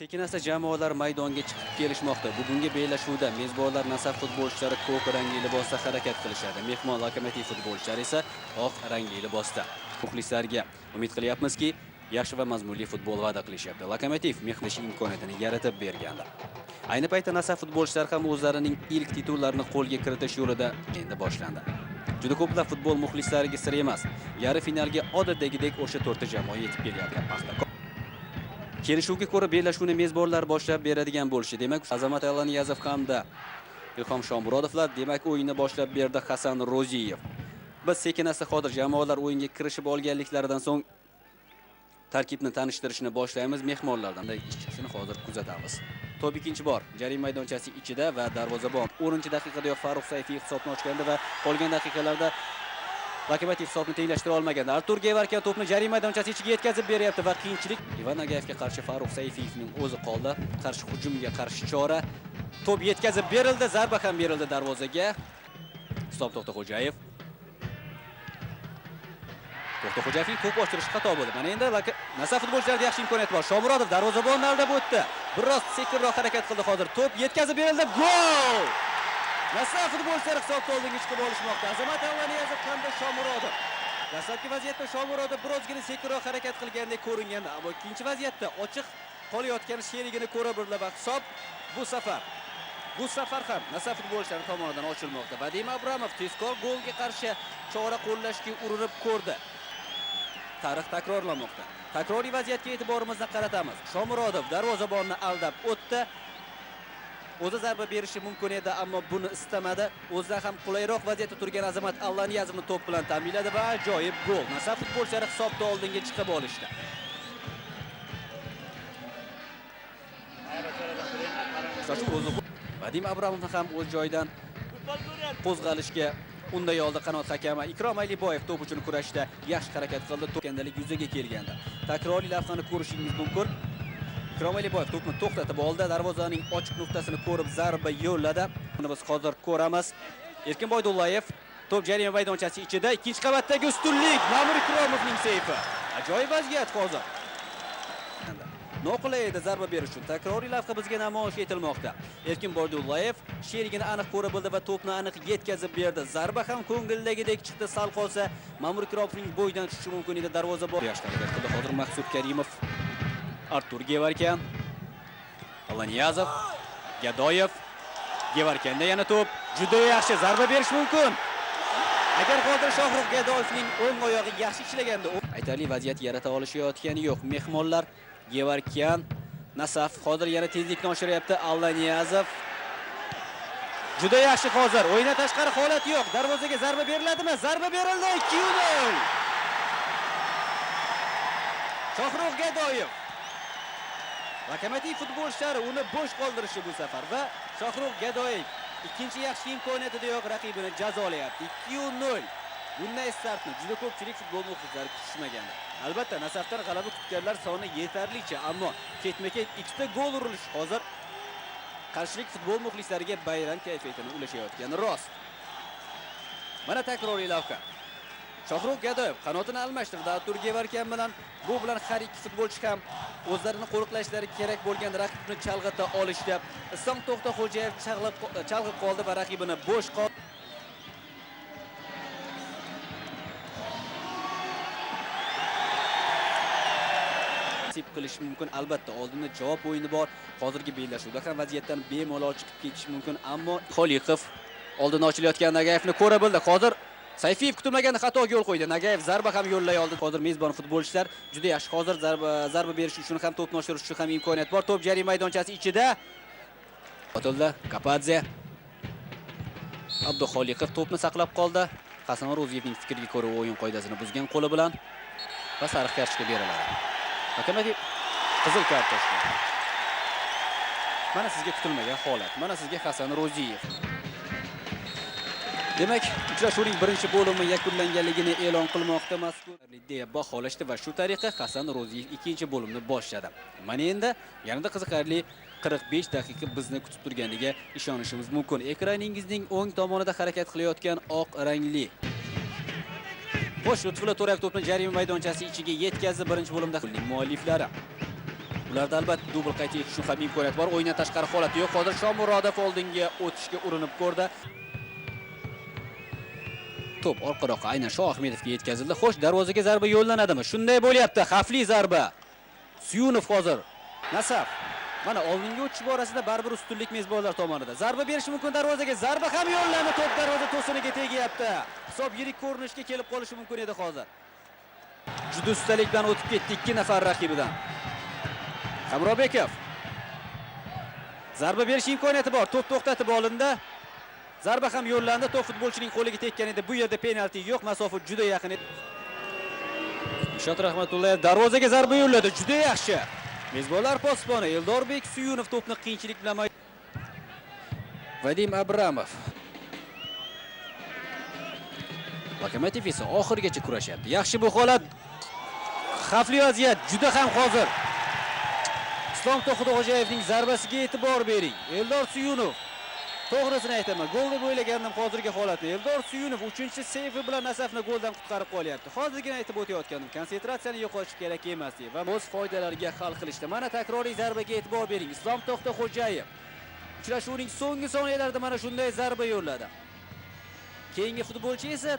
Sekin-asta jamoalar maydonga chiqib kelishmoqda. Bugungi bellashuvda mezbonlar Nasaf futbolchilari ko'k rangli libosda harakat qilishadi. Mehmon Lokomotiv futbolchilari esa oq rangli libosda. Muxlislarga umid qilyapmizki, yaxshi va mazmunli futbol va'da qilishyapti. Lokomotiv mehmon imkoniyatini yaratib bergandi. Ayni paytda Nasaf futbolchilari ham o'zlarining ilk titullarini qo'lga kiritish yo'lida endi boshlandi. Juda ko'plab futbol muxlislariga sir emas. Yarim finalga odatdagidek o'sha to'rtta jamoa yetib kelyapti. Paxtakor. Kelishuvga ko'ra bellashuvni mezbonlar boshlab beradigan bo'lishi. Demak, Azamat Allaniyazov hamda Ilhom Shomurodovlar, demak, o'yinni boshlab berdi Hasan Ro'ziyev. Biz sekin-asta hozir jamoalar o'yinga kirishib olganliklaridan so'ng tarkibni tanishtirishni boshlaymiz. Mehmonlardan ishchisini hozir kuzatamiz. To'p ikkinchi bor jarima maydonchasi ichida va darvozabon 10-daqiqadayoq Farruh Sayfiyev hisobni ochgandi va qolgan daqiqalarda Lokomotiv hisobni tenglashtira olmagan. Artur Gevarkyan to'pni jarima maydonchasi ichiga yetkazib beryapti va qiyinchilik Ivan Nagayevga qarshi Farruh Sayfiyevning o'zi qoldi. Qarshi hujumga qarshi chora. To'p yetkazib berildi, zarba ham berildi darvozaga. Islom To'xtaxo'jayev. To'xtaxo'jayevning to'p ochtirishi xato bo'ldi. Mana endi Nasaf futbolchilarida yaxshi imkoniyat bor. Shomurodov darvozabonni aldab o'tdi. Biroz sekinroq harakat qildi hozir. To'p yetkazib berildi. Gol! Nasaf futbolchilari hisobda oldinga chiqib olishmoqda. Azamat Allaniyazov hamda Shomurodov. Dastlabki vaziyatda Shomurodov birozgina sekinroq harakat qilgandek ko'ringandi, ammo ikkinchi vaziyatda ochiq qolayotgan sherigini ko'ra bildi va hisob bu safar ham Nasaf futbolchilari tomonidan ochilmoqda. Vadim Abramov tezkor golga qarshi chora qo'llashga urinib ko'rdi. Tarix takrorlanmoqda. Takroriy vaziyatga e'tiborimizni qaratamiz. Shomurodov darvozabonni aldab o'tdi. O'zi zarba berishi mumkin edi, ammo buni istamadi. O'zidan ham qulayroq vaziyatda turgan Azamat Allaniyazovni to'p bilan ta'minladi va ajoyib gol. Nasaf futbolchilari hisobda oldinga chiqib olishdi. Vadim Abramovni ham o'z joyidan qo'zg'alishga unday oldi qanot hakami Ikrom Aliboyev to'p uchun kurashda yaxshi harakat qildi. To'kandalik yuzaga kelgandi. Takroriy lavhani ko'rishingiz mumkin. Ikrom Aliboyev to'pni to'xtatib oldi. Darvozaning ochiq nuqtasini ko'rib zarba yo'lladi. Buni biz hozir ko'ramiz. Erkin Boydullayev to'p jarima maydonchasi ichida, ikkinchi qavatdagi ustunlik Ma'mur Ikromovning seyfi. Ajoyib vaziyat hozir. Noqulay edi zarba berish uchun. Takroriy lavha bizga namoyish etilmoqda. Erkin Boydullayev sherigini aniq ko'ra bildi va to'pni aniq yetkazib berdi. Zarba ham ko'ngildagidek chiqdi. Sal qolsa Ma'mur Ikromovning bo'ydan tushishi mumkin edi. Darvozabon yaxshi harakat qildi. Hozir Maqsud Karimov, Artur Gevarkyan, Allaniyazov, Gadoyev, Gevarkanda yana to'p. Juda yaxshi zarba berish mumkin. Agar hozir Shohrux Gadoyevning o'ng oyog'i yaxshi ishlaganda, aytarli vaziyat yarata olishayotgani yo'q. Mehmonlar Gevarkyan, Nasaf hozir yana tezlikni oshiryapti. Allaniyazov juda yaxshi hozir. O'yindan tashqari holat yo'q. Darvozaga zarba beriladimi? Zarba berildi. 2-0. Shohrux Gadoyev. Lokomotiv futbolchilari uni bo'sh qoldirishi bu safar va Shohrux Gadoyev ikkinchi yaxshi imkoniyatida yo'q raqibini jazolayapti. 2-0. Bunday startni juda ko'pchilik futbol muxlislari kutishmagandi. Albatta, Nasafdan g'alaba kutganlar soni yetarlicha, ammo ketma-ket ikkita gol urilishi hozir qarshilik futbol muxlislariga bayram kayfiyatini ulashayotgani rost. Mana takroriy lavha. Shohrux Gadoyev qanotini almashtirdi Artur Gevarkyan bilan. Bu bilan har ikki futbolchi ham o'zlarini qo'riqlashlari kerak bo'lgan raqibni chalg'ita olishdi. Islom To'xtaxo'jayev chalg'ib qoldi va raqibini bo'sh qoldi. Qilish mumkin. Albatta, oldinda javob o'yini bor. Hozirgi bellashuvda ham vaziyatdan bemalol chiqib ketish mumkin, ammo Xoliqov oldin ochilayotgan Nagayevni ko'ra bildi. Hozir Sayfiyev kutilmaganda xatoga yo'l qo'ydi. Nagayev zarba ham yo'llay oldi. Hozir mezbon futbolchilar juda yaxshi. Hozir zarba berish uchun ham, to'pni oshirish uchun ham imkoniyat bor. To'p jarima maydonchasi ichida. Otildi. Kapadze. Abduxoliqov to'pni saqlab qoldi. Hasan Ro'ziyevning fikriga ko'ra o'yin qoidasini buzgan qo'li bilan va sariq kartochka beriladi. Lokomotiv qizil kartochka. Mana sizga kutilmagan holat. Mana sizga Hasan Ro'ziyev. Demak, uchrashuvning birinchi bo'limi yakunlanganligini e'lon qilmoqda mazkur deya baholashdi va shu tariqa Hasan Ro'ziyev ikkinchi bo'limni boshladi. Mana endi yanada qiziqarli 45 daqiqa bizni kutib turganiga ishonishimiz mumkin. Ekraningizning o'ng tomonida harakat qilayotgan oq rangli Xo'sh, Lutfulla To'rayev to'pni jarima maydonchasi ichiga yetkazdi birinchi bo'limda. Mualliflari. Ularda albatta dubl qayd etish uchun ham imkoniyat bor. O'yindan tashqari holati yo'q. Hozir Shomurodov oldinga o'tishga urinib ko'rdi. To'p orqaroqqa aynan Shoahmedovga yetkazildi. Xo'sh, darvozaga zarba yo'llanadimi? Shunday bo'lyapti. Xavfli zarba. Suyunov hozir. Nasaf. Mana oldinga o'tish borasida baribir ustunlik mezbonlar tomonida. Zarba berishi mumkin darvozaga. Zarba ham yo'llandi. To'p darvoza to'siniga tegyapti. Hisob yirik ko'rinishga kelib qolishi mumkin edi hozir. Juda ustalik bilan o'tib ketdi ikki nafar raqibidan. Hamrobekov. Zarba berish imkoniyati bor. To'p to'xtatib olindi. Zarba ham yo'llandi. To'p futbolchining qo'liga tekkan edi. Bu yerda penalti yo'q. Masofa juda yaqin edi. Dilshod Rahmatullayev darvozaga zarba yo'lladi. Juda yaxshi. Mezbonlar posboni Eldorbek Suyunov to'pni qiyinchilik bilan Vadim Abramov. Lokomotiv esa oxirigacha kurashyapti. Yaxshi bu holat. Xavfli vaziyat juda ham hozir. Islom To'xtaxo'jayevning zarbasiga e'tibor bering. Eldor Suyunov. To'g'risini aytaman, gol deb o'ylagandim hozirgi holatni. Eldor Suyunov 3-seyfi bilan Nasafni goldan qutqarib qolyapti. Hozirgina aytib o'tayotgandim, konsentratsiyani yo'qotish kerak emas deb va o'z foydalariga hal qilishdi. Mana takroriy zarbaga e'tibor bering. Islom To'xtaxo'jayev uchrashuvning so'nggi soniyalarida mana shunday zarba yo'lladi. Keyingi futbolchi esa